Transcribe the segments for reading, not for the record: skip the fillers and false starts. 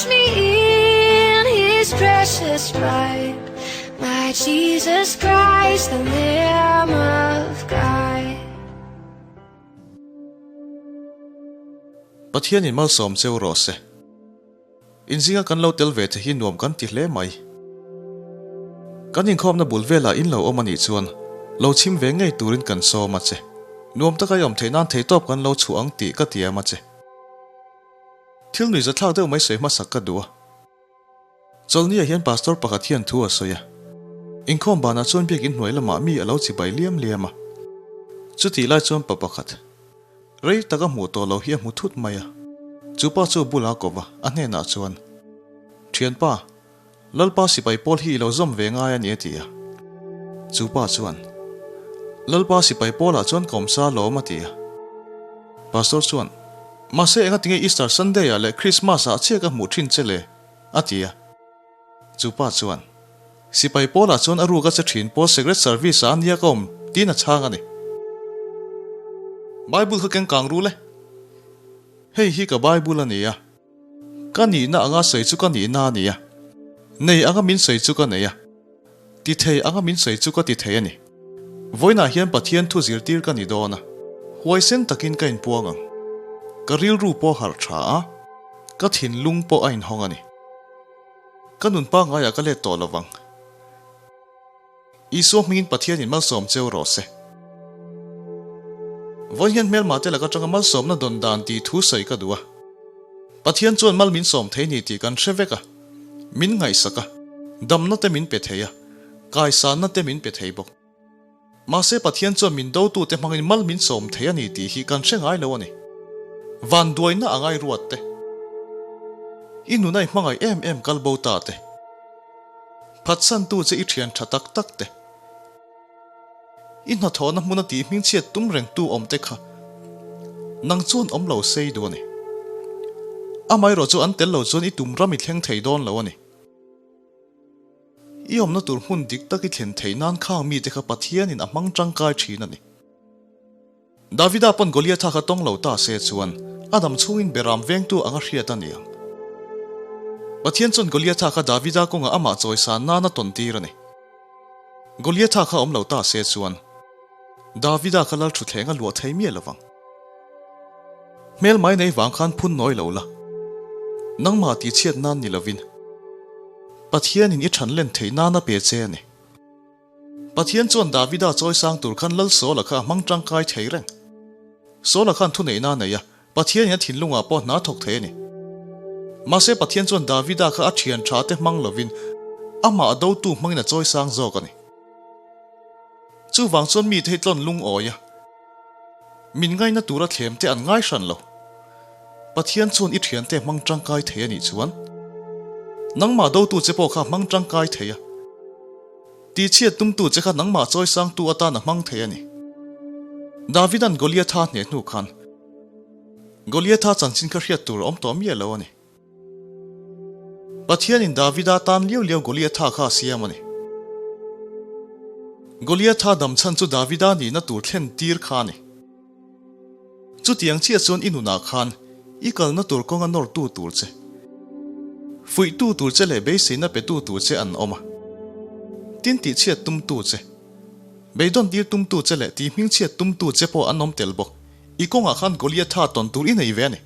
Wash me in his precious blood. My Jesus Christ, the Lamb of God. Pathianin malsawm cheu rawh se. Inzinga kan lo tel ve che hi nuam kan ti hle mai. Kan inkhawmna bul velah in lo awm a nih chuan lo chhim ve ngei turin kan sawm a che. Nuam taka i awm theih nan theihtawp kan lo chhuah ang tih ka tiam a che. Thil nuihzathlak deuh mai sawi hmasak ka duh a. Chawlhniah hian Pastor pakhat hian thu a sawi a. Inkhawm banah chuan biakin hnuai lamah mi a lo chibai liam liam a. Chutih lai chuan pa pakhat. Rei tak a hmuh tawh loh hi a hmu thut mai a. Chu pa chu a bulah a kawp a, a hnenah chuan, Thianpa, Lalpa sipai pawl hi i lo zawm ve ngai a ni a ti a. Chu pa chuan, Lalpa sipai pawlah chuan ka awmsa lawm a ti a. Pastor chuan, Mahse engatinge Easter Sunday-ah leh Christmas-ah chiah ka hmuh thin che le? a ti a. Chu pa chuan, Sipai pawlah chuan a ruk a che thin pawl Secret Service-ah a nia ka awm, tiin a chhang a ni. Bible kha keng kang rul e. Hei hi ka Bible a ni a. Ka nihna anga sawi chu ka nihna a ni a. Nei anga min sawi chu ka nei a. Ti thei anga min sawi chu ka ti thei a ni. Vawiinah hian Pathian thu zirtir ka ni dawn a, huaisen takin ka inpuang ang. Ka rilru pawh a harh tha a, ka thinlung pawh a inhawng a ni. Ka nun pangaiah ka let tawh lo vang. Isua hmingin Pathianin malsawm cheu rawh se. Vawiin hian hmelmah te laka atanga malsawmna dawn dan tih thu sawi ka duh a. Pathian chuan mal min sawm thei ni tih kan hre vek a. Min ngaihsak a, damna te min pe thei a, kaisanna te min pe thei bawk. Mahse Pathian chuan min dotute hmangin mal min sawm thei a ni tih hi kan hre ngai lo a ni. Vanduaina a ngai ruat te. I nuna i hmangaih em em kal bo ta te. Phatsantu che i thian tha tak tak te. I hnathawhna hmuna tih hmingchhiat tum rengtu awm te kha nang chuan awm lo sei duh a ni. Amaherawh chu an tel lo chuan i tum ram i thleng thei dawn lo a ni. I awmna tur hmun dik tak i thlen theih nan khang mite kha Pathianin a hmang tangkai thin a ni. Davida pawn Goliatha kha tawng lo ta se chuan a dam chhungin beram vengtu anga hriat a ni ang. Pathian chuan Goliatha kha Davida kawngah amah chawisan nan a tawn tir a ni. Goliatha kha awm lo ta se chuan Davida kha lal thutthleng a luah thei miah lovang. Hmel mai nei vang khan phun nawi lo la, nangmah tihchhiat nan ni lovin Pathianin i than len theih nan a pe che a ni. Pathian chuan Davida chawisang tur khan Lal Saula kha a hmang tangkai thei reng. Saula khan thuneihna a nei a, Pathianin a thinlungah pawh hna thawk thei a ni. Mahse Pathian chuan Davida kha a thian tha te hmang lovin amah a dotu hmangin a chawisang zawk a ni. Chuvang chuan mite hi tlawn lungawi a, min ngaina tura thlem te an ngai hran lo. Pathian chuan i thiante hmang tangkai thei a nih chuan nangmah dotu che pawh kha hmang tangkai thei a. Tihchhiat tumtu che kha nangmah chawisangtu atan a hmang thei a ni. Davida'n Goliatha hneh hnu khan Goliatha chanchin kha hriat tur a awm tawh miah lo a ni. Pathianin Davida tan liau liau Goliatha kha a siam a ni. Goliatha dam chhan chu Davida nihna tur thlen tir kha a ni. Chutiang chiah chuan i nunah khan i kalna tur kawnga nawrtu tur che, fuihtu tur che leh beiseina petu tur che an awm a. Tin tihchhiat tumtu che, beidawn tir tumtu che leh tihhmingchhiat tumtu che pawh an awm tel bawk. I kawngah khan Goliatha tawn tur i nei ve a ni.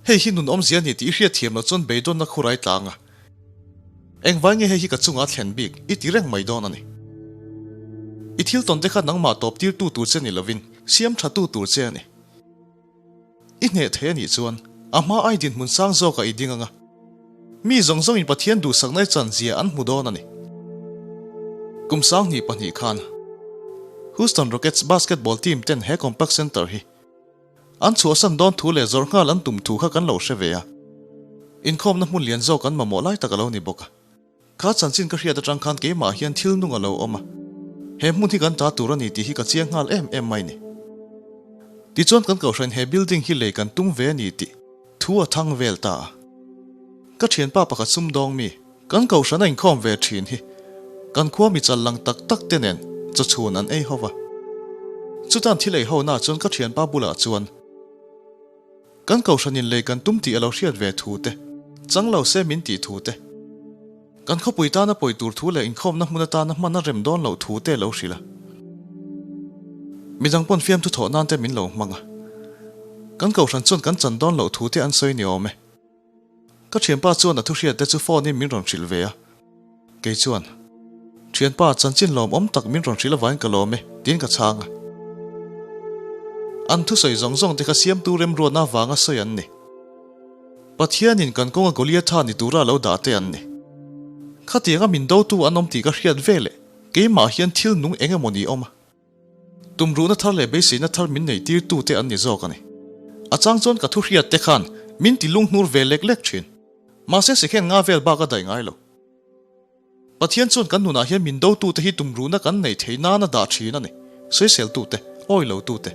Hei hi nun awmzia a ni tih i hriatthiam loh chuan beidawnna khurai tlang a. Engvai nge hei hi ka chungah thlen bik i ti reng mai dawn a ni. I thil tawn te kha nangmah tawp tirtu tur che ni lovin siam tha tu tur che a ni. I hneh thei a nih chuan a hma ai dinhmun sang zawkah i ding ang a. Mi zawng zawngin Pathian duhsakna i chanzia an hmu dawn a ni. Kum 22 khan Houston Rockets basketball team ten he Compaq Center hi an chhuahsan dawn thu leh zawrh nghal an tum thu kha kan lo hre ve a. Inkhawmna hmun lian zawk an mamawh lai tak a lo ni bawk a. Kha chanchin ka hriat atang khan keimah hian thil nung a lo awm a, he hmun hi kan ta tur a ni tih hi ka chiang nghal em em mai ni. Tichuan kan kohhran he building hi lei kan tum ve a ni tih thu a thang vel ta a. Ka thianpa pakhat sumdawng mi, kan kohhran a inkhawm ve thin hi kan khua mi chal lang tak tak te nen chawchhun an ei ho va. Chutan thil ei ho na chuan ka thianpa bulah chuan, Kan kohhranin lei kan tum tih a lo hriat ve thu te, Chang lo se min tih thu te. Kan khawpui tana pawi tur thu leh inkhawmna hmun atana hman a rem dawn loh thu te lo hrilh a. Midang pawn fiamthu thawh nan te min lo hmang a. Kan kohhran chuan kan chan dawn loh thu te an sawi ni awm e. Ka thianpa chuan a thuhriat te chu phone in min rawn hrilh ve a. Kei chuan, Thianpa, chanchin lawmawm tak min rawn hrilh avangin ka lawm e, tiin ka chhang a. An thusawi zawng zawng te kha siamtu remruatna avanga sawi an ni. Pathianin kan kawnga Goliatha ni tura lo dah te an ni. Khatianga min dotu an awm tih ka hriat veleh keimah hian thil nung eng emaw ni awm a. Tumruhna thar leh beiseina thar min nei tirtu te an ni zawk a ni. A chang chuan ka thu hriat te khan min ti lunghnur ve lek lek thin. Mahse sikhen nga vel bak a daih ngai lo. Pathian chuan kan nunah hian min dotute hi tumruhna kan neih theih nana dah thin a ni. Sawiseltute, awilotute,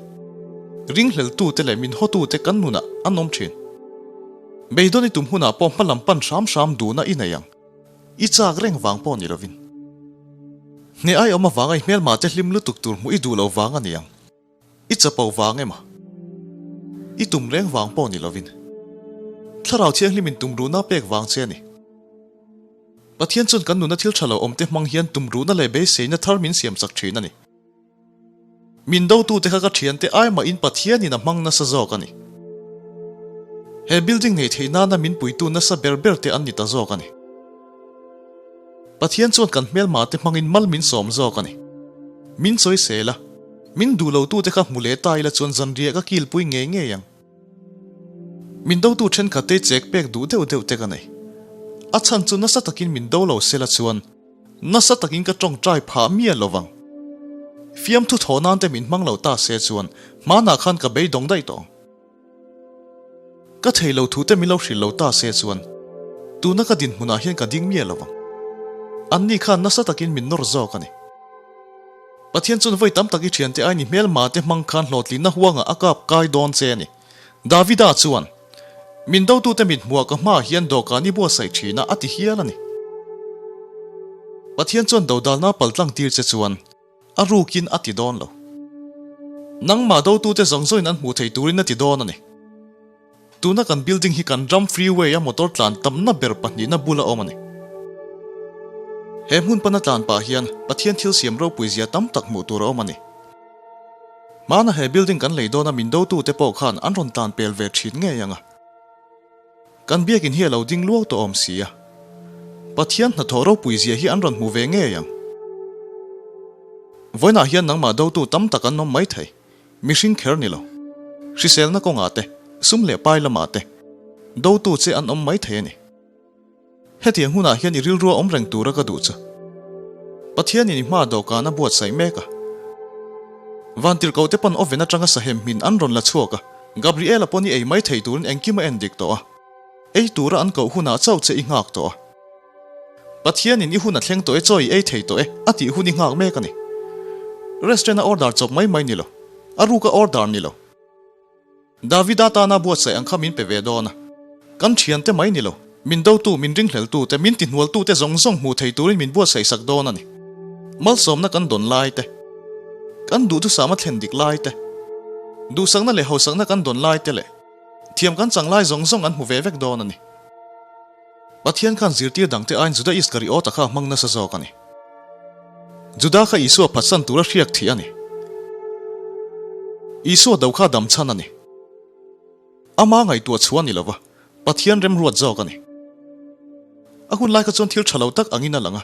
ringhleltute leh min hawtute kan nunah an awm thin. Beidawn i tum hunah pawh hmalam pan hram hram duhna i nei ang. I chak reng vang pawh ni lovin. Hneh ai awm avanga i hmelmate hlim lutuk tur hmuh i duh lo vang a ni ang. I chapo vang emaw? I tum reng vang pawh ni lovin. Thlarau Thianghlim in tumruhna pek vang che a ni. Pathian chuan kan nuna thil tha lo awmte hmang hian tumruhna leh beiseina thar min siam chak thin a ni. Min dotute kha ka thiante ai mahin Pathianin a hmang nasa zawk a ni. He building nei theih nana min puitu nasa ber ber te an ni ta zawk a ni. Pathian chuan kan hmelma te hmangin mal min sawm zawk a ni. Min sawisel a, min duh lo tute kha hmu leh ta ila chuan zanriah ka kilpui ngei ngei ang. Min dotu thenkhat te chek pek duh deuh deuh te ka nei. A chhan chu nasa takin min do lo sela chuan nasa takin ka tawngtai phah miah lo vang. Fiamthu thaw nan te min hmang lo ta se chuan hmanah khan ka beidawng daih tawh ang. Ka thei lo thute min lo hrilh lo ta se chuan tuna ka dinhmunah hian ka ding miah lo vang. Anni khan nasa takin min nawr zawk a ni. Pathian chuan vawi tam tak i thiante aini hmelma te hmang khan hlawhtlinna huangah a kap kai dawn che a ni. Davida chuan, Min dotute mit hmuah ka hmaah hian dawhkan i buatsaih thin a, a ti hial a ni. Pathian chuan dodalna paltlang tir che chuan, A rukin a ti dawn lo. Nangmah dotute zawng zawngin an hmuh thei turin a ti dawn a ni. Tuna kan building hi kan ram freeway a motor tlan tamna ber pahnihna bula awm a ni. He hmun pana tlan pah hian Pathian thil siam ropui zia tam tak hmuh tur a awm a ni. Hmana he building kan lei dawna min dotute pawh khan an rawn tlan pel ve thin ngei ang a. Kan biakin hi a lo ding luau tawh awm si a. Pathian hnathawh ropui zia hi an rawn hmu ve ngei ang. Vawiinah hian nangmah dotu tam tak an awm mai thei. Mihring kher ni lo. Hriselna kawngah te, sum leh pai lamah te, dotu che an awm mai thei a ni. Hetiang hunah hian i rilrua awm reng tura ka duh chu. Pathianin i hma dawhkan a buatsaih mek a. Vantirhkohte pawn oven atanga sahem hmin an rawn la chhuak a, Gabriela pawn i ei mai thei turin engkim a en dik tawh a. Ei tura an koh hunah chauh che i nghak tawh a. Pathianin i hun a thleng tawh e, chaw i ei thei tawh e, a tih hun i nghak mek a ni. Restaurant a order chawp mai mai ni lo. A ruka order ni lo. Davida tana buatsaih ang kha min pe ve dawn a, kan thiante mai ni lo, min dotu, min ringhleltu te, min tihnualtu te zawng zawng hmuh thei turin min buatsaih sak dawn a ni. Malsawmna kan dawn lai te, kan duhthusam a thlen dik lai te, duhsakna leh hausakna kan dawn lai te leh thiam kan chang lai zawng zawng an hmu ve vek dawn a ni. Pathian khan zirtir dangte aiin Juda Iskariota kha a hmang nasa zawk a ni. Juda kha Isua phatsan tura hriak thih a ni. Isua do kha dam chhan a ni. Ama ngaihtuah chhuah a ni lova, Pathian remruat zawk a ni. A hun lai kha chuan thil tha lo tak angin a lang a.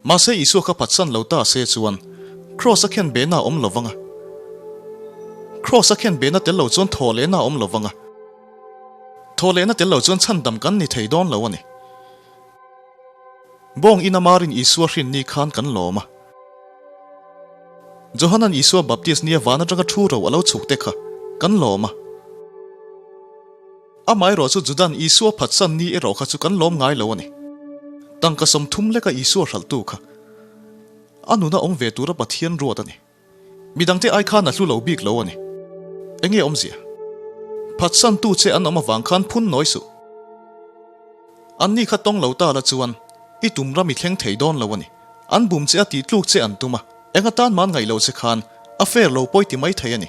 Mahse Isua kha phatsan lo ta se chuan Kraws a khen behna a awm lo vang a. Kraws a khen behna tel lo chuan thaw lehna a awm lo vang a. Thaw lehna tel lo chuan chhandam kan ni thei dawn lo a ni. Bawng ina marin Isua hrin ni khan kan lawm a. Johanan Isua Baptist nia van atanga thu ro a lo chhuk te kha kan lawm a. Amaherawh chu Judan Isua phatsan ni erawh kha chu kan lawm ngai lo a ni. Tangka 30 leka Isua hralhtu kha a nuna awm ve tura Pathian ruat a ni. Midangte ai khan a hlu lo bik lo a ni. Enge awmzia? Phatsantu che an awm avang khan phun nawi suh. Anni kha tawng lo ta la chuan i tum ram i thleng thei dawn lo a ni. An bum che a tih tluk che an tum a, eng atan man ngaih lo che khan a fair lo pawi ti mai thei a ni.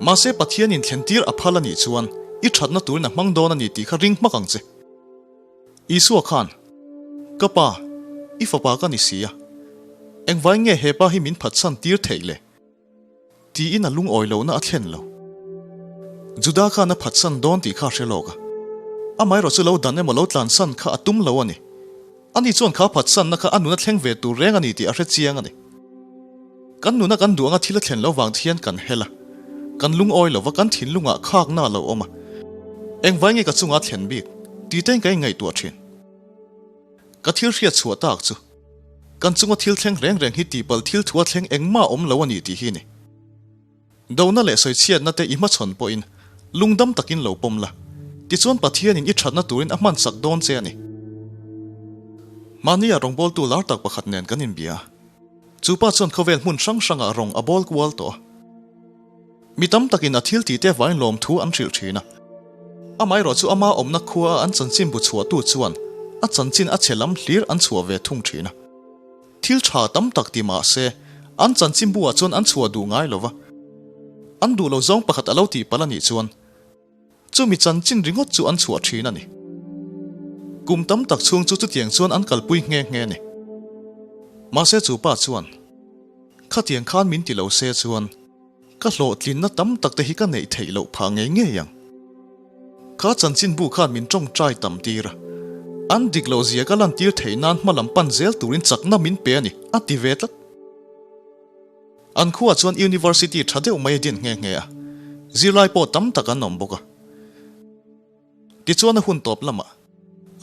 Mahse Pathianin thlentir a phal a nih chuan i thatna turin a hmang dawn a ni tih kha ring hmak ang che. Isua khan, Ka Pa, i fapa ka ni si a, engvai nge he pa hi min phatsan tir theih le? Tiin a lungawi lohna a thlen lo. Juda khan a phatsan dawn tih kha a hre lawk a. Amaherawh chu lo dan emaw lo tlansan kha a tum lo a ni. Ani chuan kha phatsanna kha a nuna thleng ve tur reng a ni tih a hre chiang a ni. Kan nuna kan duh anga thil a thlen lo vang te hian kan hel a, kan lungawi lo va, kan thinlungah khakna a lo awm a. Engvai nge ka chunga thlen bik tih te ka inngaihtuah thin. Ka thil hriat chhuah tak chu kan chunga thil thleng reng reng hi tihpalh thil thua thleng engmah a awm lo a ni tih hi a ni. Dona leh sawichhiatna te i hmachhawn pawhin lungdam takin lo pawm la, tichuan Pathianin i thatna turin a hmansak dawn che a ni. Mahnia rawngbawltu lar tak pakhat nen kan inbia a, chu pa chuan khawvel hmun hrang hrangah rawng a bawl kual tawh a. Mi tam takin a thil tihte avangin lawmthu an hrilh thin a. Amaherawh chu ama awmna khua a an chanchinbu chhuahtu chuan a chanchin a chhe lam hlir an chhuah ve thung thin a. Thil tha tam tak ti mah se, an chanchinbu ah chuan an chhuah duh ngai lo va. An duh lo zawng pakhat a lo tih palh a nih chuan, chumi chanchin ringawt chu an chhuah thin a ni. Kum tam tak chhung chu chutiang chuan an kalpui nghe nghe a ni. Mahse chu pa chuan, Khatiang khan min ti lo se chuan, Ka hlawhtlinna tam tak te hi ka neih theih loh phah ngei ngei ang. Kha chanchinbu khan min tawngtai tam tir a, an dik loh zia ka lantir theih nan hma lam pan zel turin chakna min pe a ni, a ti ve tlat. An khuaah chuan University tha deuh mai a din nghe nghe a, zirlai pawh tam tak an awm bawk a. Tichuan a hun tawp lamah,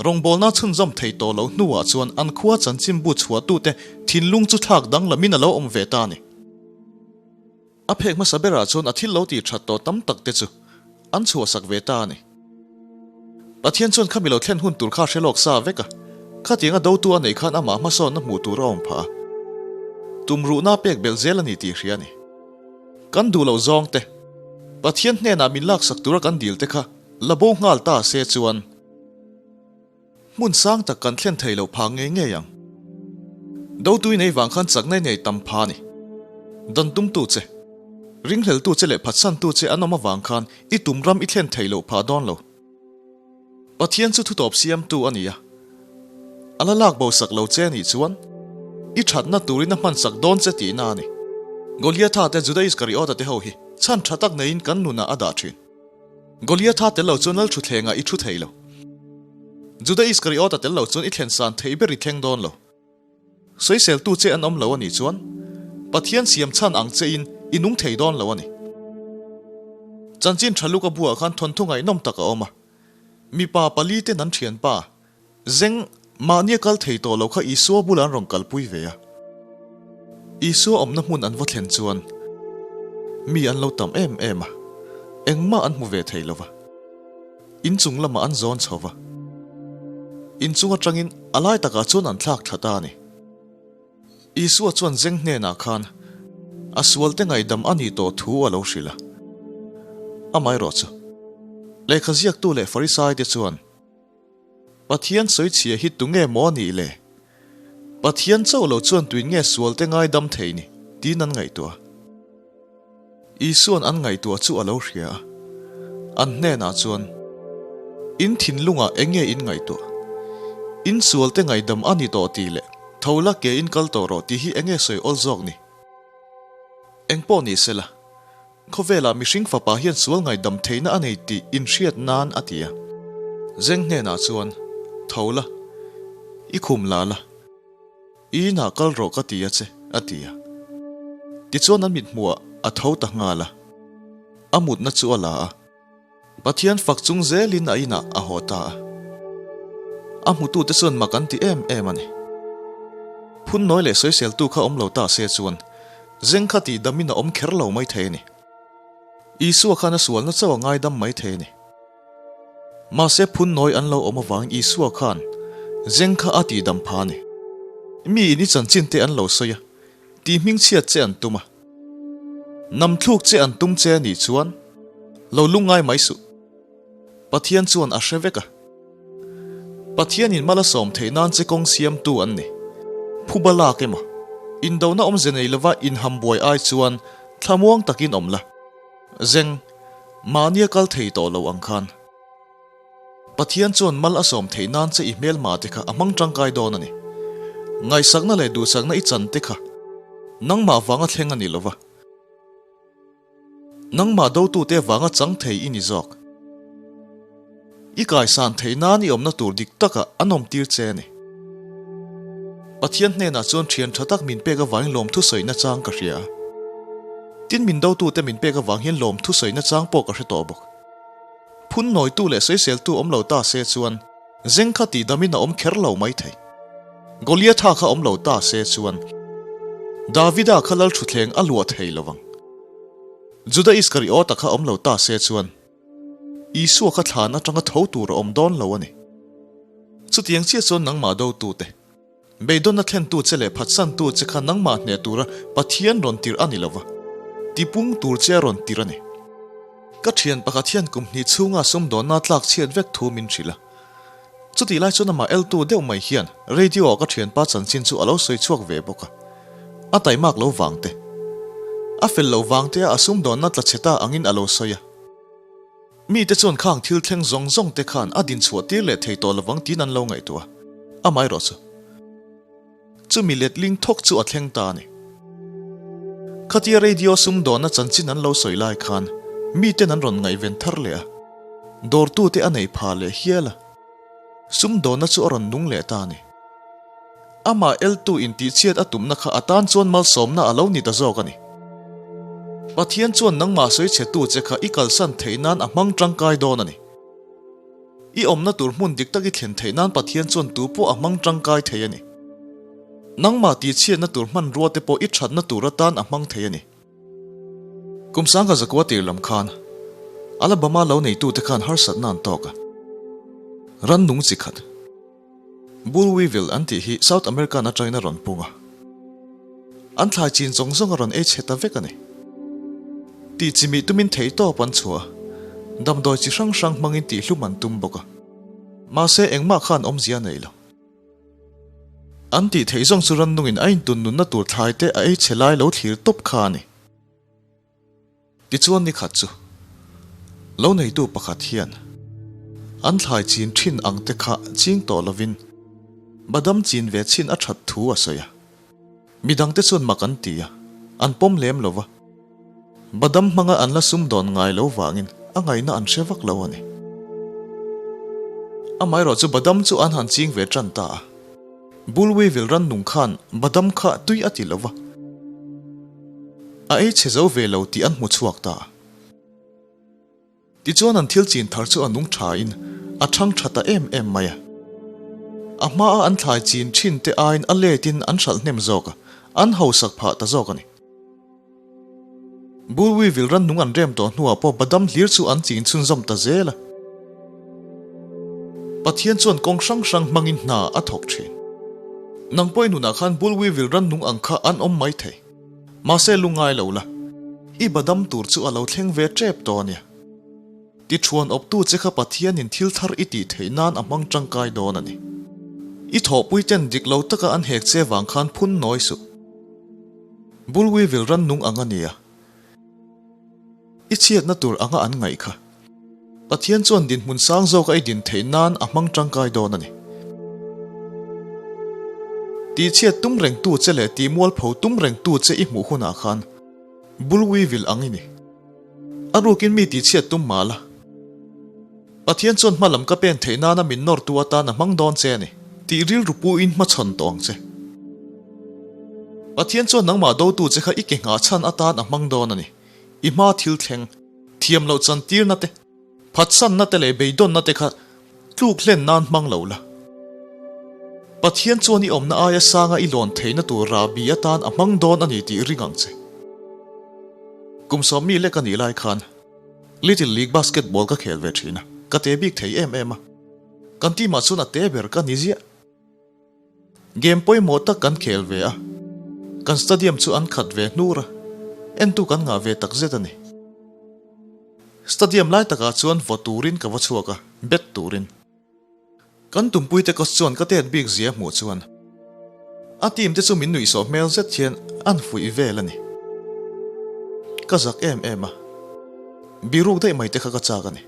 rawngbawlna chhunzawm thei tawh loh hnuah chuan an khua chanchinbu chhuahtute thinlung chu thlak danglamin a lo awm ve ta a ni. A phek hmasa berah chuan a thil lo tih that tawh tam tak te chu an chhuahsak ve ta a ni. Pathian chuan khami lo thlen hun tur kha hre lawk sa vek a, khatianga dotu a neih khan amah hmasawnna hmuh tur a awm phah a, tumruhna pek belh zel a ni tih hria a ni. Kan duh loh zawng te, Pathian hnenah min laksak tura kan dil te kha la bo nghal ta se chuan hmun sang tak kan thlen thei loh phah ngei ngei ang. Dotui nei vang khan chakna i nei tam pha a ni. Dan tumtu che, ringhleltu che leh phatsantu che an awm avang khan i tum ram i thlen thei loh phah dawn lo. Pathian chu thutawp siamtu a ni a, a la lak bo sak lo che a nih chuan i thatna turin a hmansak dawn che tihna a ni. Goliatha te Juda Iskariota te ho hi chhan tha tak neiin kan nunah a dah thin. Goliatha tel lo chuan Lalthutthlengah i thu thei lo. Juda Iskariota tel lo chuan i thlen san thei ber i thleng dawn lo. Sawiseltu che an awm lo a nih chuan Pathian siam chhan ang chein i nung thei dawn lo a ni. Chanchin tha luk a buah khan thawnthu ngaihnawm tak a awm a. Mipa pali ten an thianpa Zeng mahnia kal thei tawh lo kha Isua bulah an rawn kalpui ve a. Isua awmna hmun an va thlen chuan mi an lo tam em em a, engmah an hmu ve thei lo va. Inchung lamah an zawn chho va, inchung atangin a lai takah chuan an thlak thla ta a ni. Isua chuan zeng hnenah khan a sualte ngaihdam a nih tawh thu a lo hrilh a. Amaherawh chu, lehkha ziaktu leh Farisaite chuan, Pathian sawichhia hi tunge maw a nih le? Pathian chauh lo chuan tuin nge sualte ngaidam thei ni? tiin an ngaihtuah a. Isua'n an ngaihtuah chu a lo hria a, an hnenah chuan, In thinlungah eng nge in ngaihtuah? In sualte ngaihdam a ni tawh tih leh tho la ke in kal tawh rawh tih hi eng nge sawi awl zawk ni? Eng pawh ni sela, khawvelah mihring fapa hian sual ngaihdam theihna a nei tih inhriat nan a ti a. Zeng hnenah chuan, Tho la, i khum la la. I inah kal rawh ka ti a che, a ti a. Tichuan an mithmuhah a tho ta nghal a, a mutna chu a la a. Pathian fak chung zelin a inah a haw ta a. A hmutute chuan mak an ti em em a ni. Phunnawi leh sawiseltu kha awm lo ta se chuan zeng kha tih damin a awm kher lo maithei a ni. Isua khan a sualna chauh a ngaidam maithei a ni. Mahse phunnawi an lo awm avangin Isua khan zeng kha a tihdam pha a ni. Mi in i chanchin te an lo sawi a, tih hmingchhiat che an tum a, namthluk che an tum che a nih chuan lo lungngai mai suh. Pathian chuan a hre vek a. Pathianin mal a sawm theih nan che kawng siamtu an ni. Phuba lak emaw, indona awmze nei lova inhambuai ai chuan thlamuang takin awm la. Zeng. Mahnia kal thei tawh lo ang khan. Pathian chuan mal a sawm theih nan che i hmelma te kha a hmang tangkai dawn a ni. Ngaihsakna leh duhsakna i chan te kha nangmah vanga thleng a ni lova. Nangmah dotute vanga chang thei i ni zawk. I kaisan theih nan i awmna tur dik takah an awmtir che a ni. Pathian hnenah chuan thian tha tak min pek avangin lawmthu sawi nachang ka hria a. Tin min dotute min pek avang hian lawmthu sawi nachang pawh ka hre tawh bawk. Phun nawitu leh sawiseltu awm lo ta se chuan zeng kha tihdamin a awm kher lo mai thei. Goliatha kha awm lo ta se chuan Davida kha lal thutthleng a luah thei lo vang. Juda Iskariota kha awm lo ta se chuan Isua kha thlan atanga tho tur a awm dawn lo a ni. Chutiang chiah chuan nangmah dotute, beidawnna thlentu che leh phatsantu che kha nangmah hneh tura Pathian rawn tirh a ni lo va, tipung tur che a rawn tirh a ni. Ka thian pakhat hian kum hnih chhunga sumdawnna tlak chhiat vek thu min hrilh a. Chutih lai chuan amah eltu deuh mai hian radio-ah ka thianpa chanchin chu a lo sawi chhuak ve bawk a. A taimak lo vang te, a fel lo vang te a a sumdawnna tla chhe ta angin a lo sawi a. Mite chuan khang thil thleng zawng zawng te khan a dinchhuah tir leh thei tawh lovang tiin an lo ngaihtuah a, amaherawh chu chumi letling thawk chu a thleng ta a ni. Khatia radio sumdawnna chanchin an lo sawi lai khan miten an rawn ngaihven thar leh a, dawrtute a nei pha leh hial a, sumdawnna chu a rawn nung leh ta a ni. Amah eltu intihchhiat a tumna kha a tan chuan malsawmna a lo ni ta zawk a ni. Pathian chuan nangmah sawi chhetu che kha i kalsan theih nan a hmang tangkai dawn a ni. I awmna tur hmun dik tak i thlen theih nan Pathian chuan tu pawh a hmang tangkai thei a ni. Nangmah tihchhiatna tur hmanrua te pawh i thatna tur atan a hmang thei a ni. Kum sangha zakua tir lam khan Alabama lo neitute khan harsatna an tawk a, rannung chi khat. Bull weevil an tih hi South American atangin a rawn pung a, an thlai chin zawng zawng a rawn ei chhe ta vek a ni. Tih chi mih tumin theihtawp an chhuah a, damdawi chi hrang hrang hmangin tihhlum an tum bawk a, mahse engmah khan awmzia a nei lo. An tih theih zawng chu rannungin a intun nunna tur thlai te a ei chhe lai lo thlir tawp kha a ni. Tichuan ni khat chu lo neitu pakhat hian an thlai chin thin ang te kha ching tawh lovin badam chin ve chin a that thu a sawi a. Midangte chuan mak an ti a, an pawm lem lo va. Badam hmanga an la sumdawn ngai lo vangin a ngaihna an hre vak lo a ni. Amaherawh chu badam chu an han ching ve tan ta a. Bull weevil rannung khan badam kha tui a ti lo va, a ei chhe zo ve lo tih an hmu chhuak ta a. Tichuan an thil chin thar chu a nung thain a thang tha ta em em mai a. A hmaa an thlai chin thin te aiin a letin an hralh hnem zawk a, an hausak phah ta zawk a ni. Bull weevil rannung an rem tawh hnuah pawh badam hlir chu an chin chhunzawm ta zel a. Pathian chuan kawng hrang hrang hmangin hna a thawk thin. Nang pawh i nunah khan bull weevil rannung ang kha an awm mai thei. Mahse lungngai lo la, i badam tur chu a lo thleng ve tep tawh a nia. Tichuan awptu che kha Pathianin thil thar i tih theih nan a hmang tangkai dawn a ni. I thawhpuiten dik lo taka an hek che vang khan phun nawi suh. Bull weevil rannung ang a nia. I chhiatna tur anga an ngaih kha. Pathian chuan dinhmun sang zawka i din theih nan a hmang tangkai dawn a ni. Tihchhiat tum rengtu che leh tihmualpho tum rengtu che i hmuh hunah khan Bull weevil ang i ni. A rukin mi tihchhiat tum mah la. Pathian chuan hma lam ka pen theih nana min nawrtu atan a hmang dawn che a ni. Tih rilru puin hmachhawn tawh ang che. Pathian chuan nangmah dotu che kha i ke nghah chhan atan a hmang dawn a ni. I hma thil thleng, thiam loh chantirna te, phatsanna te leh beidawnna te kha tluk hlen nan hmang lo la. Pathian chuan i awmna aia sanga i lawn theihna tur rahbi atan a hmang dawn a ni tih ring ang che. Kum sawmmi lek a nih lai khan Little League Basketball ka khel ve thin a, ka te bik thei em em a. Kan team ah chuan a te ber ka ni ziah. Game pawimawh tak kan khel ve a, kan stadium chu an khat ve hnur a, entu kan ngah ve tak zet a ni. Stadium lai takah chuan vaw turin ka va chhuak a, bet turin. Kan tumpuite coach chuan ka tet bik zia hmuh chuan a team te chu min nuihsawh hmel zet hian an fuih vel a ni. Ka zak em em a. Biruk daih mai te kha ka chak a ni.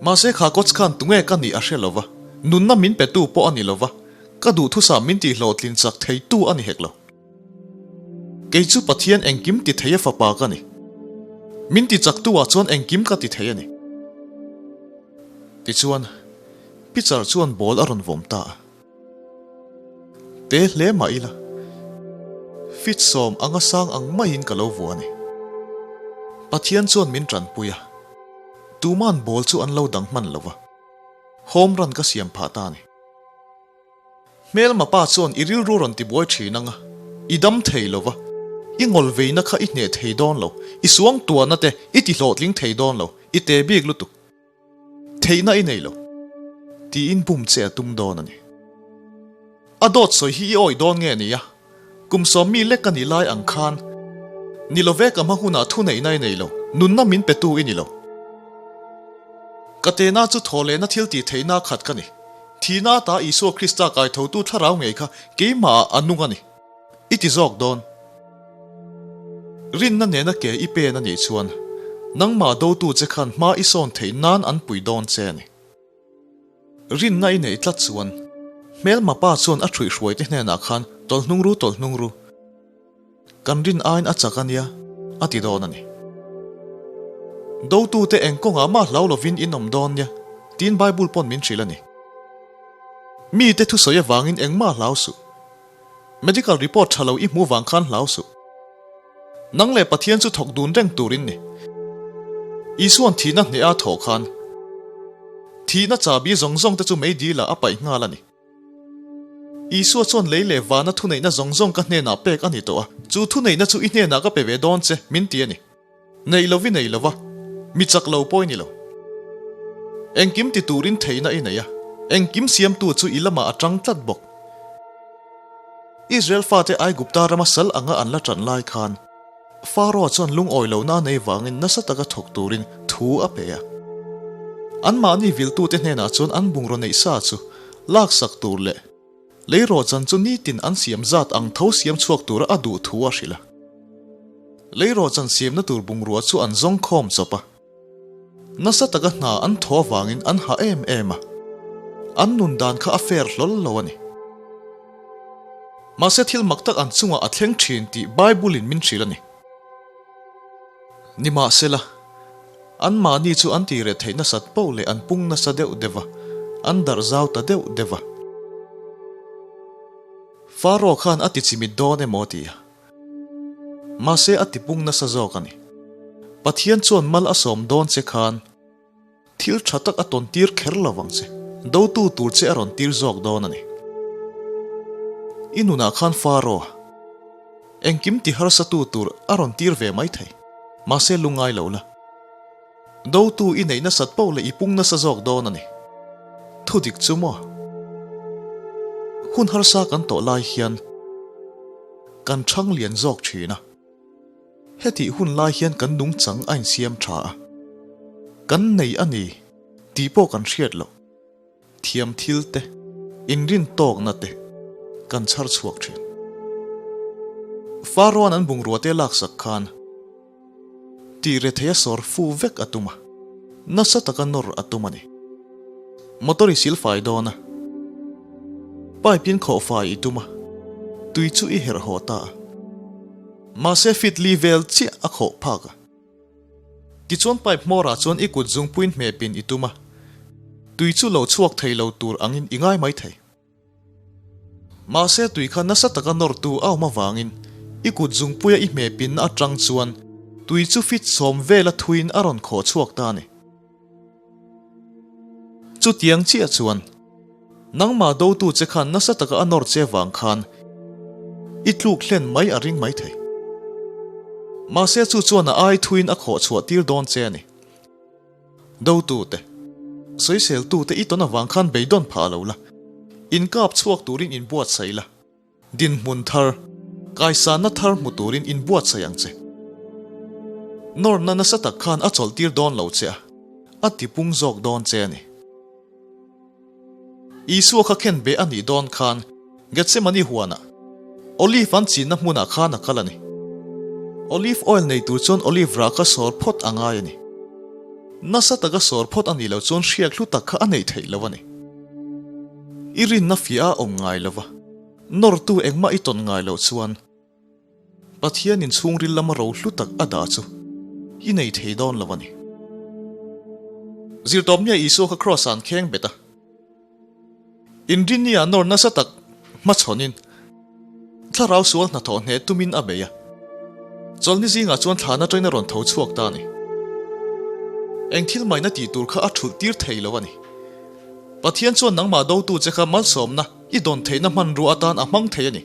Mahse kha coach khan tunge ka nih a hre lo va, nunna min petu pawh a ni lo va, ka duhthusam min tihhlawhtlin chak theitu a ni hek lo. Kei chu Pathian engkim ti thei a fapa ka ni. Min ti chaktu ah chuan engkim ka ti thei a ni. Tichuan, pitcher chuan ball a rawn vawm ta a. Te hle mah ila, fit sawm anga sang ang maiin ka lo vua a ni. Pathian chuan min tanpui a, tuman ball chu an lo dang hman lo va, home run ka siam phah ta a ni. Hmelma pa chuan i rilru rawn tibuai thin anga, i dam thei lo va, i ngawl veina kha i hneh thei dawn lo, i suang tuahna te i ti hlawhtling thei dawn lo, i te bik lutuk. Theihna i nei lo. Tiin bum che a tum dawn a ni. A dawt sawi hi i awih dawn nge nia? Kum sawmmi lek ka nih lai ang khan ni lo ve ka hma hunah thuneihna i nei lo, nunna min petu i ni lo. Ka tena chu thaw lehna thil tih theihna khat ka ni. Thihna ata Isua Krista kaithotu thlarau ngei kha keimahah a nung a ni. I ti zawk dawn. Rinna nena ke i pen a nih chuan nangmah dotu che khan hma i sawn theih nan an pui dawn che a ni. Rinna i neih tlat chuan hmelma pa chuan a ṭhuihhruai te hnenah khan tawlhnung ru tawlhnung ru. Kan rin aiin a chak a nia, a ti dawn a ni. Dotute eng kawngah mah hlau lovin in awm dawn nia, tiin Bible pawn min hrilh a ni. Mite thusawi avangin engmah hlau suh. Medical report tha lo i hmu vang khan hlau suh. Nang leh Pathian chu thawk dun reng tur in ni. Isua'n thihna hneh a thawh khan thihna chabi zawng zawng te chu meidil ah a paih nghal a ni. Isua chuan lei leh vana thuneihna zawng zawng ka hnenah pek a ni tawh a, chu thuneihna chu i hnenah ka pe ve dawn che, min ti a ni. Neih lo i nei lo va, mi chak lo pawh i ni lo. Engkim ti turin theihna i nei a, engkim siamtu chu i lamah a tang tlat bawk. Israel fate Aigupta rama sal anga an la tan lai khan, Pharaoh chuan lungawi lohna a nei vangin nasa taka thawk turin thu a pe a. Anmahni viltute hnenah chuan an bungraw neih sa chu laksak tur leh leirawhchan chu nitin an siam zat ang tho siam chhuak tura a duh thu a hrilh a. Leirawhchan siamna tur bungrua chu an zawng khawm chawp a. Nasa taka hna an thaw avangin an ha em em a, an nun dan kha a fair hlawl lo a ni. Mahse thil mak tak an chungah a thleng thin tih Bible-in min hrilh a ni. Nimahsela, anmahni chu an tih reh theih nasat poh leh an pung nasa deuh deuh va, an darh zau ta deuh deuh va. Pharaoh khan a ti chimit dawn emaw a ti a. Mahse a tipung nasa zawk a ni. Pathian chuan mal a sawm dawn che khan thil tha tak a tawn tir kher lo vang che, dotu tur che a rawn tir zawk dawn a ni. I nunah khan Pharaoh engkim ti harsatu tur a rawn tir ve mai thei, mahse lungngai lo la. Dotu i neih nasat poh leh i pung nasa zawk dawn a ni. Thudik chu maw? Hun harsa kan tawh lai hian kan chhang lian zawk thin a. Hetih hun lai hian kan nungchang a insiam tha a, kan nei a ni tih pawh kan hriat loh. Thiam thil te, inrin tawkna te kan chhar chhuak thin. Pharaoh-a'n an bungrua te laksak khan tih retheia sawr fu vek a tum a, nasa taka nawr a tum a ni. Motor i silfai dawn a, pipe in khawh fai i tum a, tui chu i herh haw ta a. Mahse fit li vel chiah a khawh phak a. Tichuan pipe hmawrah chuan i kut zungpuiin hmehpin i tum a, tui chu lo chhuak thei lo tur angin i ngai mai thei. Mahse tui kha nasa taka nawrtu a awm avangin i kut zungpuia i hmehpinna atang chuan tui chu fit sawm vela thuiin a rawn khawh chhuak ta a ni. Chutiang chiah chuan nangmah dotu che khan nasa taka a nawr che vang khan i tluk hlen mai a ring mai thei. Mahse chu chuan a ai thuin a khawh chhuah tir dawn che a ni. Dotute, sawiseltute i tawn avang khan beidawn phah lo la, inkap chhuak turin inbuatsaih la. Dinhmun thar, kaisanna thar hmu turin inbuatsaih ang che. Nawrna nasa tak khan a chawlhtir dawn lo che a, a tipung zawk dawn che a ni. Isua kha khen beh a nih dawn khan Gethsemane huanah, Olive an chinna hmunah khan a kal a ni. Olive oil nei tur chuan olive rah kha sawr phawt a ngai a ni. Nasa taka sawr phawt a nih loh chuan hriak hlu tak kha a neih theih lo a ni. I rinna fiah a awm ngai lo va, nawrtu engmah i tawn ngai loh chuan Pathianin chhungril lama ro hlu tak a dah chu i nei thei dawn lo a ni. Zirtawpnia Isua kha Kraws-ah an kheng bet a. Inrinnia nawr nasa tak hmachhawnin thlarau sual hnathawh hneh tumin a bei a. Chawlhni zingah chuan thlan atangin a rawn tho chhuak ta a ni. Eng thil maina tih tur kha a thulh tir thei lo a ni. Pathian chuan nangmah dotu che kha malsawmna i dawn theihna hmanrua atan a hmang thei a ni.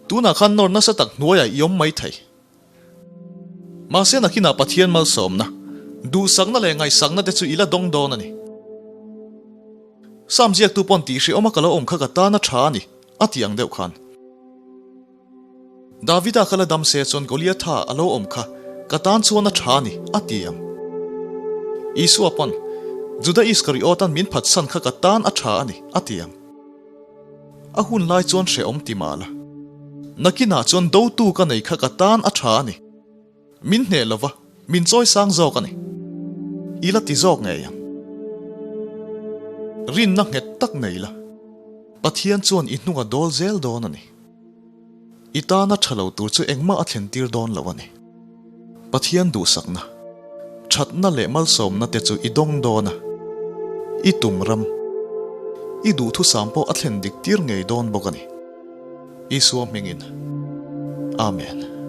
Tunah khan nawr nasa tak hnuaiah i awm mai thei. Mahse nakinah Pathian malsawmna, duhsakna leh ngaihsakna te chu i la dawng dawn a ni. Sam ziaktu pawn tih hrehawma ka lo awm kha ka tan a tha a ni, a ti ang deuh khan. Davida ka la dam se chuan Goliatha a lo awm kha ka tan chuan a tha a ni, a ti ang. Isua pawn, Juda Iskariawtan min phatsan kha ka tan a tha a ni, a ti ang. A hun lai chuan hrehawm ti mah la. Nakinah chuan dotu ka nei kha ka tan a tha a ni. Min hneh lo va, min chawi sang zawk a ni. I la ti zawk ngei ang. Rinna nghet tak nei la, Pathian chuan i hnung a dawl zel dawn a ni. I tana tha lo tur chu engmah a thlen tir dawn lo a ni. Pathian duhsakna, thatna leh malsawmna te chu i dawng dawn a, i tum ram, i duhthusam pawh a thlen dik tir ngei dawn bawk a ni. Isua hmingin. Amen.